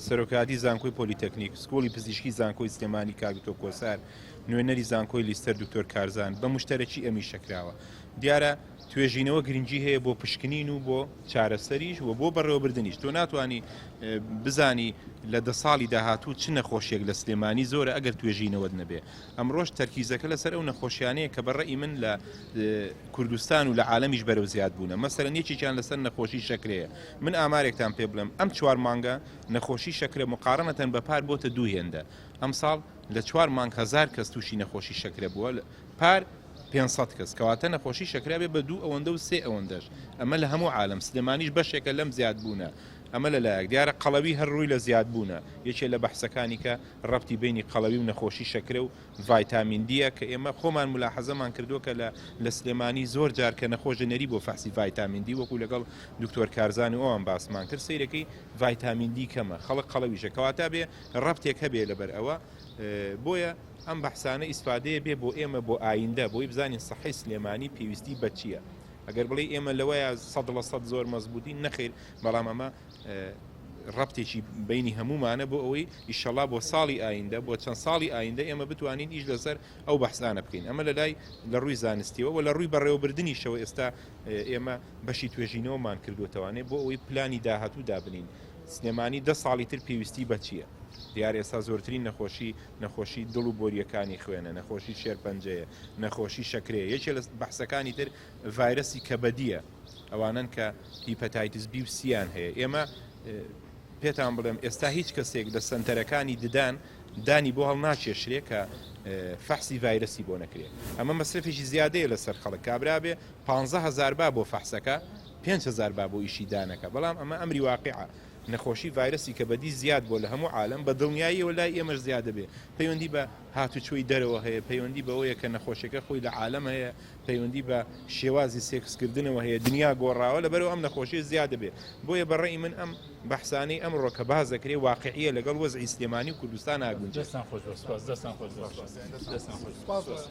سەرۆکایەتی زانکۆی پۆلیتەکنیک، سکوڵی پزیشکی زانکۆی سلێمانی کاک دکتۆر کۆسار، نوێنەری زانکۆی لیستەر دکتۆر کارزان بە موشتەرەکی ئەم ئیشە کراوە. دیارە توێژینەوە گرنگی هەیە بۆ پشکنین و بۆ چارەسەریش و بۆ بەڕێوەبردنیش. تۆ ناتوانی بزانی لە دە ساڵی داهاتوو چ نەخۆشیەک لە سلێمانی زۆرە ئەگەر توێژینەوەت نەبێ. ئەمڕۆش تەرکیزەکە لەسەر ئەو نەخۆشیانەیە کە بە ڕەئی من لە کوردستان و لە عالەمیش بەرەو زیاد بوونە. مەسەلەن یەکێکیان لەسەر نەخۆشی شەکرەیە. من ئامارێکتان پێ بڵێم ئەم چوار مانگە نەخۆشی شەکرە موقارەنەتەن بە پار بۆتە دوو هێندە. ئەمساڵ لە چوار مانگ هەزار کەس تووشی نەخۆشی شەکرە بووە، پار 500 کەس. کەواتە نەخۆشی شەکرە بێ بە دوو ئەوەندە و سێ ئەوەندەش. ئەمە لە هەموو عالەم، سلێمانیش بەشێکە لەم زیادبوونە. ئەمە لە لایەک. دیارە قەڵەوی هەر ڕووی لە زیادبوونە. یەکێ لە بەحسەکانی کە ڕەبتی بەینی قەڵەوی و نەخۆشی شەکرە و ڤایتامین دیە کە ئێمە خۆمان مولاحەزەمان کردووە کە لە لە سلێمانی زۆر جار کە نەخۆش دەنێری بۆ فەحسی ڤایتامین دی وەکو لەگەڵ دکتۆر کارزان و ئەوان باسمان کرد سەیرەکەی ڤایتامین دی کەمە خەڵک قەڵەویشە کەواتە بێ ڕەبتێک هەبێ لەبەر ئەوە بۆیە ئەم بەحسانە ئیسفادەیە بێ بۆ ئێمە بۆ ئایندە بۆی بزانین سەحەی سلێمانی پێویستی بە چییە ئەگەر بڵێ ئێمە لەوەیە 100% زۆر مەزبووتین نەخیر بەڵام ئەمە ڕەبتێکی بەینی هەموومانە بۆ ئەوەی ئیشەڵا بۆ ساڵی ئایندە بۆ چەند ساڵی ئایندە ئێمە بتوانین ئیش لەسەر ئەو بەحسانە بکەین ئەمە لە لای لە ڕووی زانستیەوە و لە ڕووی بەڕێوەبردنیشەوە ئێستا ئێمە بەشی توێژینەوەمان کردوتەوانێ بۆ ئەوەی پلانی داهاتوو دابنین سلێمانی دە ساڵی تر پێویستی بە چییە؟ دیار ئێستا زۆرترین نەخۆشی نەخۆشی دڵ و بۆریەکانی خوێنە نەخۆشی شێرپەنجەیە نەخۆشی شەکرەیە یەکێ لە بەحسەکانی تر ڤایرەسی کەبەدیە ئەوانەن کە هیپەتایتس بی و سیان هەیە ئێمە پێتان بڵێم ئێستا هیچ کەسێک لە سنتەرەکانی ددان دانی بۆ هەڵناکێشرێ کە فەحسی ڤایرەسی بۆ نەکرێ ئەمە مەسرفێکی زیادەیە لەسەر خەڵک کابرا بێ 15هزار با بۆ فەحسەکە 5هزار با بۆ ئیشی دانەکە بەڵام ئەمە ئەمری واقعە نەخۆشی ڤایرەسی کە بەدی زیاد بووە لە هەموو عالەم بە دڵنیاییەوە لای ئێمەش زیاد دەبێ پەیوەندی بە هاتوچۆی دەرەوە هەیە پەیوەندی بەوەیە کە نەخۆشیەکە خۆی لە عالەم هەیە پەیوەندی بە شێوازی سێکس کردنەوە هەیە دنیا گۆڕاوە لەبەرئەوە ئەم نەخۆشیە زیاد دەبێ بۆیە بە ڕەئی من ئەم بەحسانەی ئەمڕۆ کە باس دەکرێ واقعیە لەگەڵ وەزعی سلێمانی و کوردستان ناگونجێ. دەستان خۆش بێت سوپاس دەستان خۆش بێت سوپاس دەستان خۆش بێت سوپاس.